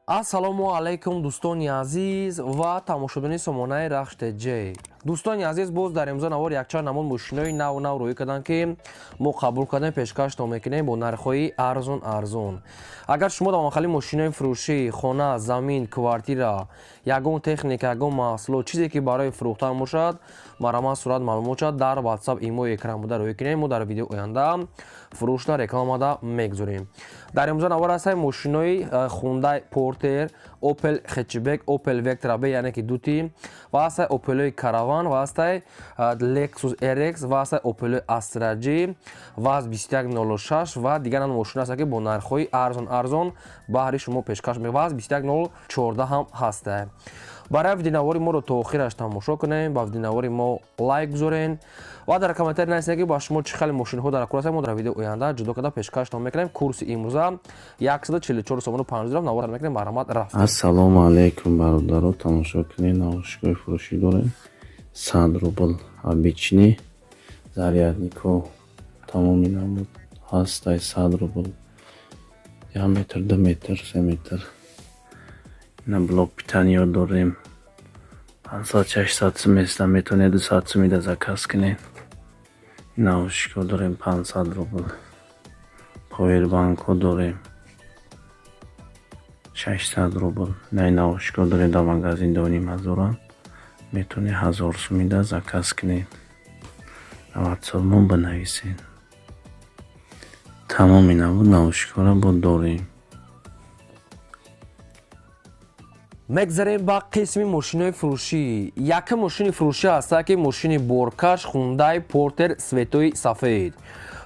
Ассалому алайкум, дӯстони азиз ва тамошобинони сомонаи Рахш ТЖ. Дӯстони азиз, боз дар имзо навор якчанд намуд мошинои нав нав рӯй карданд, ки мо қабул кардем, пешкаштон мекунем бо нархҳои арзон арзон. Агар шумо дар махали мошинои фурӯшӣ, хона, замин, квартира, ягон техника, ягон маҳсулот, чизе ки барои фурӯхтан бошад, марҳамат, сурат, маълумот шад дар WhatsApp, имои экран буда рӯй кунем. Мо дар видео оянда фурӯшда рекламада мегузорем. Дар имзо навор ҳастаи мошинои Hyundai Porter, Opel Hatchback, Opel Vectra B, яъне ки дути, ва ҳастаи Opel-ои Caravan, ва ҳастаи Lexus RX, ва ҳастаи Opel Astra G, ВАЗ 2106 ва дигар намуд мошино ҳастанд, ки бо нархҳои арзон арзон баҳри шумо пешкаш мекунем. ВАЗ 21014 ҳам ҳастае. Барои видеонавори моро то охираш тамошо кунем, ба видеонавори мо лайк гузорен ва дар комментарий нависед, ки ба шумо чӣ хеле мошинҳо дар кор ҳастанд. Мо дар видео оянда ҷудо карда пешкаштон мекунем. Курси имрӯза 144 сомону 5 дирам. Навор мекунем, марҳамат, рафт. Ассалому алайкум, бародаро, тамошо кунед, наушникҳои фурӯшӣ дорем. 100 рубл обычный, зарядникҳо тамоми намуд ҳастай, 100 рубл, 1 метр, 2 метр, 3 метр. Ина блок питания дорем, 500, 600 сум места, метавонед 200 сумида заказ кунед. Наушникҳо дорем, 500 рубл, повербанкҳо дорем, 600 рубл. Ина наушникҳо дорем, дар магазин доним ҳазоранд, метавонед 1000 сумида заказ кунед, дар ватсапмон бинависед. Тамоми намуд наушникҳоро бо дорем. Мегзарем ба қисми мошинои фурӯшӣ. Якум мошини фурӯшӣ ҳаста, ки мошини боркаш Hyundai Porter светои сафед,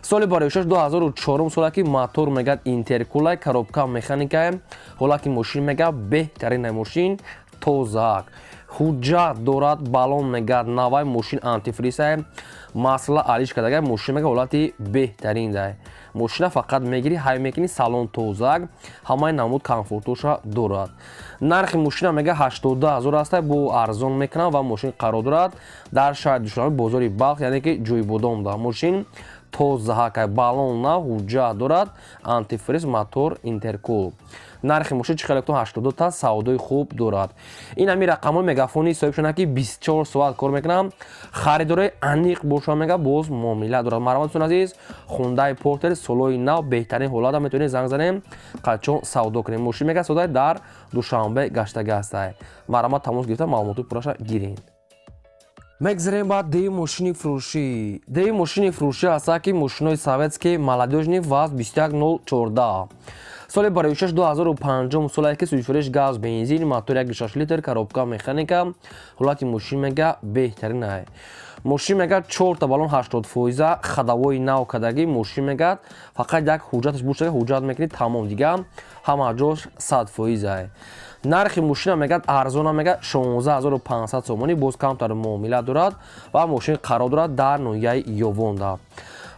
соли бароишаш 2004 сола, ки мотор мегад интеркулай, коробка механикае. Ҳолати мошин мега беҳтарина, мошин тозаак, ҳуҷҷат дорад, баллон мегад навай, мошин антифризае, масла алиш кардага, мошин мега ҳолати беҳтарин дай. Мошина фақат мегирӣ, ҳай мекунӣ, салон тозак, ҳамаи намуд комфортоша дорад. Нархи мошина мега 82 000 аста, бо арзон мекунам ва мошин қарор дорад дар шаҳри Душанбе, бозори Балх, яъне ки Ҷӯйбодомда. Мошин тозаҳакай, баллон нав, ҳуҷҷат дорад, антифриз, мотор интеркул. Нархи мошин чӣ хеле 82 та, савдои хуб дорад. Ин ҳами рақамҳои мегафони соҳиб шуда, ки 24 соат кор мекунам. Харидорои аниқ боша, мега боз муомила дорад. Марҳамат, дӯстони азиз, Hyundai Porter солои нав, беҳтарин ҳолата, метавонед занг занем, қачон савдо кунем. Мошин мега савдои дар Душанбе гаштага ҳастай. Марҳамат, тамос гирифта, маълумоти пурраша гиред. Мегзарем ба деи мошини фурӯшӣ. Деи мошини фурӯшӣ ҳаста, ки мошинои советский молодёжный ВАЗ 21014, соли бароишаш 2005 солае, ки сӯзишвориш газ, бензин, мотор 1,6 литр, коробка механика. Ҳолати мошин мега беҳтаринае. Мошин мега чорта баллон 80 фоиза, ходовои нав кардагӣ. Мошин мегад фақат як ҳуҷҷаташ бошага, ҳуҷҷат мекунӣ, тамом, дига ҳама ҷош 100 фоизае. Нархи мошина мегад арзона, мега 16 500 сомонӣ, боз камтар муомила дорад ва мошин қарор дорад дар ноҳияи Ёвонда.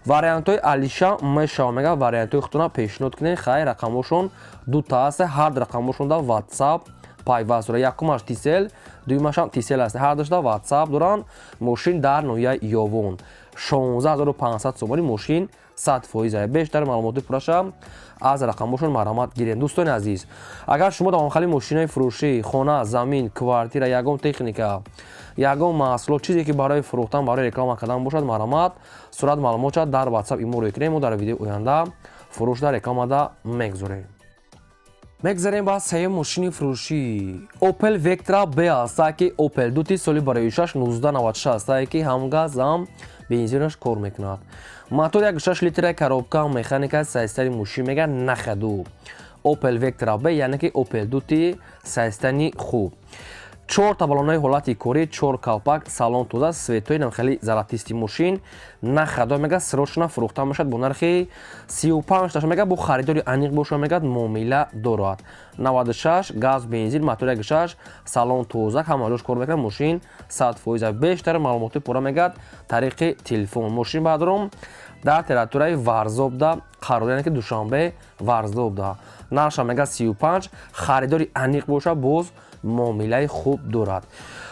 Вариантҳои алиша мешава, мега вариантҳои худтона пешниҳод кунед. Хай, рақамҳошон дута аст, ҳар рақамҳошон дар WhatsApp пайваст дорад. Якумаш Тисел, дуюмашам Тисел аст, ҳардашда WhatsApp доранд. Мошин дар ноҳияи Ёвон, 16 500 сомонӣ, мошин 100 фоиза. Бештар маълумоти пурраша аз рақамҳошон марҳамат гирем. Дӯстони азиз, агар шумо дар махали мошинои фурӯшӣ, хона, замин, квартира, ягон техника, ягон маҳсулот, чизе ки барои фурӯхтан, барои реклама кардан бошад, марҳамат, сурат, маълумот шад дар WhatsApp имо рӯй кунем. Мо дар видеои оянда фурӯшда рекламада мегузорем. Мегзарем ба сеюм мошини фурӯшӣ. Opel Vectra B ҳаста, ки Opel дути, соли бароишаш 1996 ҳастае, ки ҳам газ, ҳам бензинаш кор мекунад, мотор 1,6 литра, коробка механика. Сайстари мошин мега нахаду. Opel Vectra B, яъне ки Opel дути, сайстани хуб, чорта баллонаи ҳолати корӣ, чор калпак, салон тоза, светои нам хеле золотистый. Мошин нахадо, мега срочно фурӯхта мешавад бо нархи 35 таша. Мега бо харидори аниқ боша, мегад муомила дорад. 96, газ, бензин, мотор 1,6, салон тоза, ҳама ҷош кор мекунад, мошин 100 фоиза. Бештар маълумоти пурра мегад тариқи телефон. Мошин баъдром дар территорияи Варзобда қарор, яъне ки Душанбе, Варзобда. Нархша мега 35, харидори аниқ боша, боз муомилаи хуб дорад.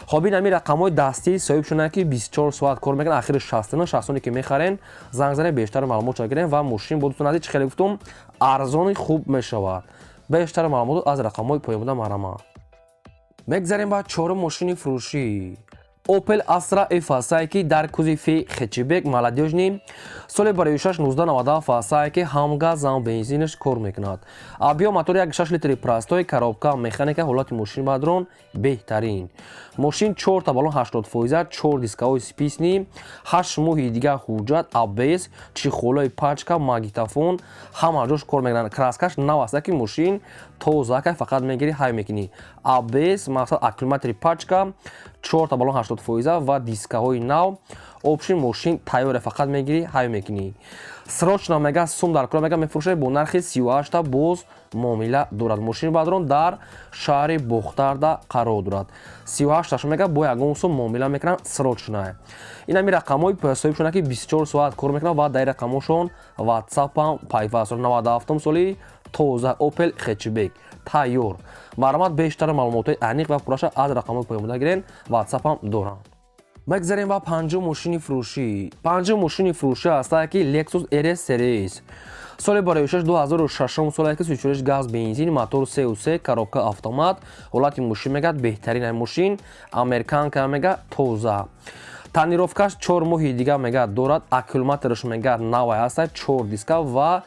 Хоб, ин ҳамин рақамҳои дастии соҳиб шуданд, ки 24 соат кор мекунанд. Ахири 69 шахсоне ки мехарен, занг занед, бештар маълумот гирем. Ва мошин бо, дӯстон азиз, чӣ хеле гуфтум, арзони хуб мешавад. Бештар маълумот аз рақамҳои поёнбуда марҳамат. Мегзарем ба чорум мошини фурӯшӣ. Opel Astra F ҳастае, ки дар кузови хэтчбек, молодёжный, соли барои 1997 ҳастае, ки ҳам газ, ҳам бензинаш кор мекунад. Объём мотор 1,6 литри простой, коробка механика, ҳолати мошин бадрон беҳтарин. Мошин 4 та баллон 80%, 4 дискаҳои спицный, 8 моҳи дигар ҳуҷҷат, АБС, чехолои пачка, магнитофон ҳама ҷош кор мекунанд. Краскаш нав аста, ки мошин тоза, фақат мегирӣ, ҳай мекунӣ. АБС, мақсад, аккумулятори пачка, 4 та баллон 80% ва дискаҳои нав. Общий мошин тайёре, фақат мегирӣ, ҳай мекунӣ. Срочно мега сум дар кора, мега мефурӯшад бо нархи 38-та, боз муомила дорад. Мошини бадрон дар шаҳри Бохтарда қарор дорад. 38-таш мега бо ягон сум муомила мекунанд, срочно. Ин ҳами рақамҳои соҳибшона, ки 24 соат кор мекунанд ва дар рақамҳошон ватсапам пайваст. 97 соли тоза Opel хэтчбек тайёр. Марҳамат, бештар маълумотҳои аниқ ва пурраша аз рақамҳои поёнбуда гирен, ватсапам доранд. Мегзарем ба панҷум мошини фурӯшӣ. Панҷум мошини фурӯшӣ ҳастае, ки Lexus RS Series, соли бароишаш 2006 соле, ки сӯзишвориш газ, бензин, мотор 3,3, коробка автомат, ҳолати мошин мегӯяд беҳтарин. Мошин американка, мега тоза, тонировкаш 4 моҳи дига мегӯяд дорад, аккумулятораш мегӯяд навай ҳаста, чор диска ва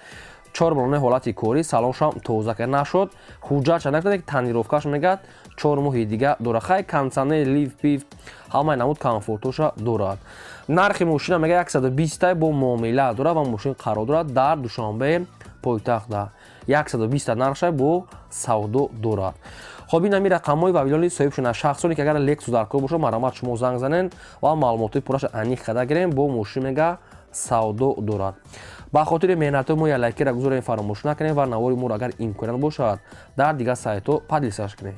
чор баллони ҳолати корӣ, салоншам тоза ка нашуд, ҳуҷҷатша накарда, ки тонировкаш мегӯяд 4 моҳи дига дорад. Хай, кондиционер, лифт пиф, ҳамаи намуд комфортоша дорад. Нархи мошина мега 120 бо муомила дорад ва мошин қарор дорад дар Душанбе пойтахта. 120 нархша, бо савдо дорад. Хоб, ин ҳами рақамҳои вавилони соҳиб шуда. Шахсоне ки агар Лексус дар кор бошад, марҳамат, шумо занг занен ва маълумотҳои пурраша аниқ карда гирем. Бо мошин мега савдо дорад. Ба хотири меҳнатҳои мо як лайкира гузорем, фаромӯш накунем ва навори моро, агар имконият бошад, дар дигар сайтҳо поделиться кунем.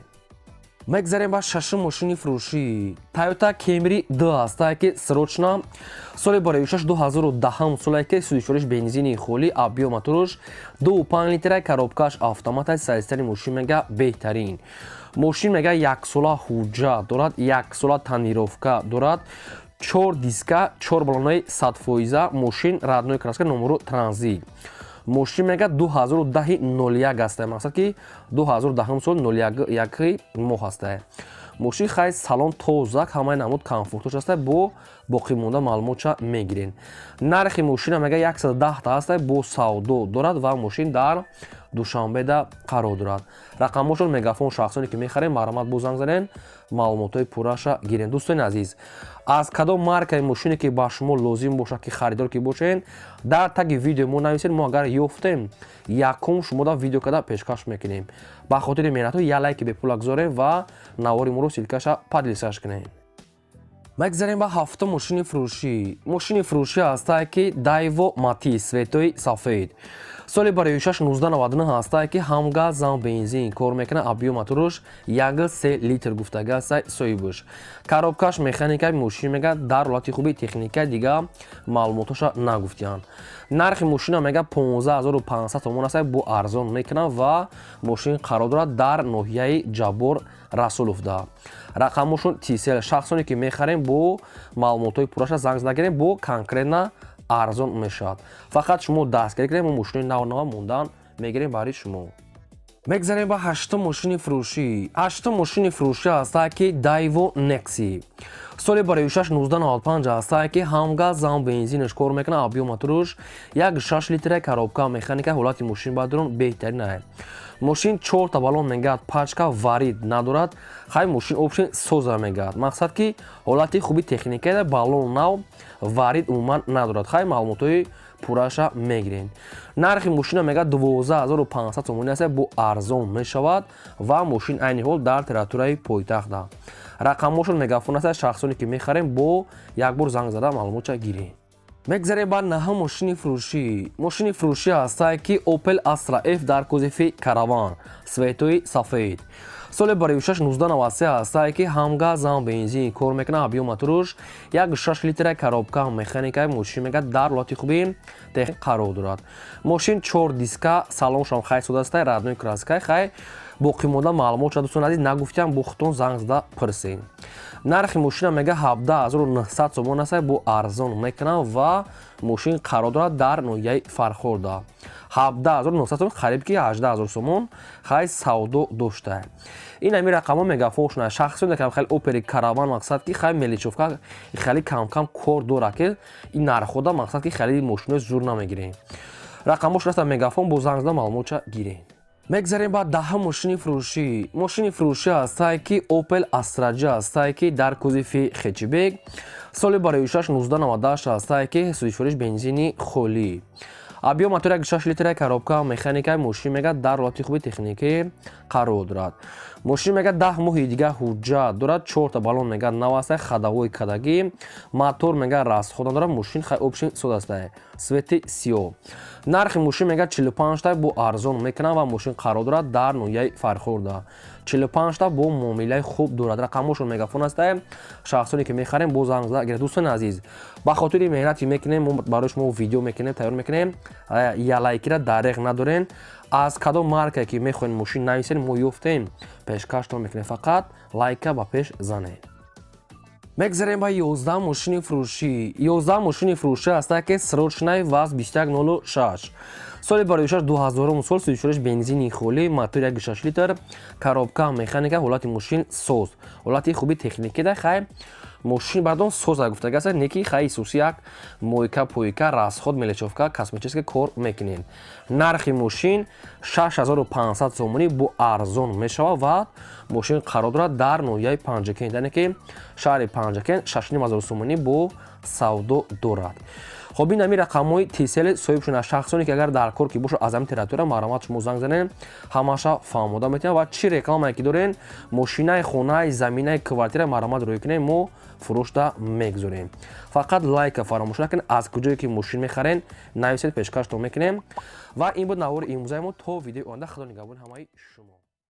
Мегзарем ба шашум мошини фурӯшӣ. Toyota Camry 2 ҳастае, ки срочно, соли бароишаш 2010 соле, ки сӯзишвориш бензини холӣ, объём моторш 2,5 литра, коробкаш автомат, состояни мошин мега беҳтарин. Мошин мега яксола ҳуҷҷат дорад, яксола тонировка дорад, чор диска, чор баллонаи 100%, мошин родной краска, номеро транзит. Мошин мега 2010 01 ҳастае, мақсад ки 2010 сол 01 моҳ ҳастае. Мошин хай, салон тозак, ҳамаи намуд комфортош ҳастае. Бо боқимонда маълумотша мегирен. Нархи мошина мега 110 та ҳастае, бо савдо дорад ва мошин дар Душанбеда қарор дорад. Рақамҳошон Мегафон. Шахсоне ки мехарем, марҳамат, бо занг занен, маълумотҳои пурраша гирен. Дӯстони азиз, аз кадом маркаи мошине ки ба шумо лозим бошад, ки харидор ки бошед, дар таги видео мо нависед. Мо агар ёфтем, якум шумода видео карда пешкаш мекунем. Ба хотири меҳнатҳо як лайки бепула гузорем ва навори моро ссылкаша поделиться кунем. Мегзарем ба ҳафтум мошини фурӯшӣ. Мошини фурӯшӣ ҳастае, ки Daewoo Matiz, цветои сафед, соли бароишаш 1999 ҳастае, ки ҳам газ, ҳам бензин кор мекунад, объём моторш 1,3 литр гуфтага ҳастае соҳибаш, коробкаш механика. Мошин мега дар ҳолати хуби техника, дига маълумотоша нагуфтиянд. Нархи мошина мега 15 500 сомон аст, бо арзон мекунад ва мошин қарор дорад дар ноҳияи Ҷаббор Расуловда. Рақамошон Тисел. Шахсоне ки мехарем, бо маълумотҳои пурраша занг нагирем, бо конкретно арзон мешавад. Фақат шумо дастгирӣ кунем, мо мошинои нав нава мондан мегирем барои шумо. Мегзарем ба ҳаштум мошини фурӯшӣ. Ҳаштум мошини фурӯшӣ ҳастае, ки Daewoo Nexia, соли бароишаш 1995 ҳастае, ки ҳам газ, ҳам бензинаш кор мекунад, объём моторш 1,6 литра, коробка механика, ҳолати мошин бадрон беҳтарин ае. Мошин чорта баллон мегӯяд пачка, варид надорад. Хай, мошин общий соза мегӯяд, мақсад ки ҳолати хуби техникая, баллон нав, варид умуман надорад. Хай, маълумотҳои пурраша мегирем. Нархи мошина мегӯяд 12 500 сомонӣ аст, бо арзон мешавад ва мошин айни ҳол дар территорияи пойтахта. Рақамҳошон Мегафон аст. Шахсоне ки мехарем, бо як бор занг зада маълумотша гирем. Мегзарем ба наҳум мошини фурӯшӣ. Мошини фурӯшӣ ҳастае, ки Opel Astra F дар кузови караван, цветои сафед, соли бароишаш 1993 ҳастае, ки ҳам газ, ҳам бензин кор мекунад, объём моторш 1,6 литра, коробка механика. Мошин мегӯяд дар ҳолати хуби техник қарор дорад. Мошин чор диска, салоншам хай сода астае, родной краска. Хай. Боқимонда маълумот шуда, дӯстон азиз, нагуфтиам, бо худтон занг зада пурсен. Нархи мошина мега 17 900 сомон аст, бо арзон мекунам ва мошин қарор дорад дар ноҳияи Фархорда. 17 900 сомон, қариб ки 18 000 сомон хай савдо дошта. Ин ами рақамҳо мегафон шуна. Шахсоне ки хеле Опели Караван, мақсад ки хай мелочёвка, хеле камкам кор дорад, ки ин нархода, мақсад ки хеле мошинои зур намегирем. Рақамҳош раста мегафон, бо занг зада маълумотша гирем. Мегзарем ба 10-ум мошини фурӯшӣ. Мошини фурӯшӣ ҳастае, ки Opel Astra J ҳастае, ки дар кузови хэтчбек, соли бароишаш 1998 ҳастае, ки сӯзишвориш бензини холӣ, объём мотор 1,6 литра, коробка механика. Мошин мега дар ҳолати хуби техникӣ қарор дорад. Мошин мега 10 моҳи дига ҳуҷҷат дорад, чорта баллон мега нав астае, ходовой кадагӣ, мотор мега расход надорад. Мошин хай общий соз астае, цвети сиёҳ. Нархи мошин мега 45 та, бо арзон мекунам ва мошин қарор дорад дар ноҳияи Фархорда. 45 та бо муомилаи хуб дорад. Рақамҳошон мегафон астае. Шахсоне ки мехарем, бо занг зада гиред. Дӯстони азиз, ба хотири меҳнате мекунем, мо барои шумо видео мекунем, тайёр мекунем, я лайкира дареғ надорен. Аз кадом маркае ки мехоҳед мошин, нависен, мо ёфтем, пешкаштон мекунем. Фақат лайка ба пеш занед. Мегзарем ба 11 мошини фурӯшӣ. 11 мошини фурӯшӣ ҳастае, ки срочный ВАЗ 2106, соли бароишаш 2000 сол, сӯзишвориш бензини холӣ, мотор 1,6 литр, коробка механика. Ҳолати мошин соз, ҳолати хуби техникида. Хай, мошин бардон соза гуфтага аст, неки хай исуси як мойка пойка, расход, мелочёвка, косметический кор мекунем. Нархи мошин 6500 сомонӣ, бо арзон мешавад ва мошин қарор дорад дар ноҳияи Панҷакент, яъне ки шаҳри Панҷакент. 6500 сомонӣ бо савдо дорад. Хоб, ин ами рақамҳои Тисели соҳиб шуда. Шахсоне ки агар дар кор ки бошад аз ҳамин территория, марҳамат, шумо занг занед, ҳамаша фаҳмода метавонад. Ва чӣ рекламае ки дорен, мошинаи, хонаи, заминаи, квартира, марҳамат, рӯй кунем, мо фурӯшда мегузорем. Фақат лайка фаромӯш накунед. Аз куҷое ки мошин мехарен, нависед, пешкаштон мекунем. Ва ин буд навори имрӯзаи мо. То видеои оянда, худо нигаҳбони ҳамаи шумо.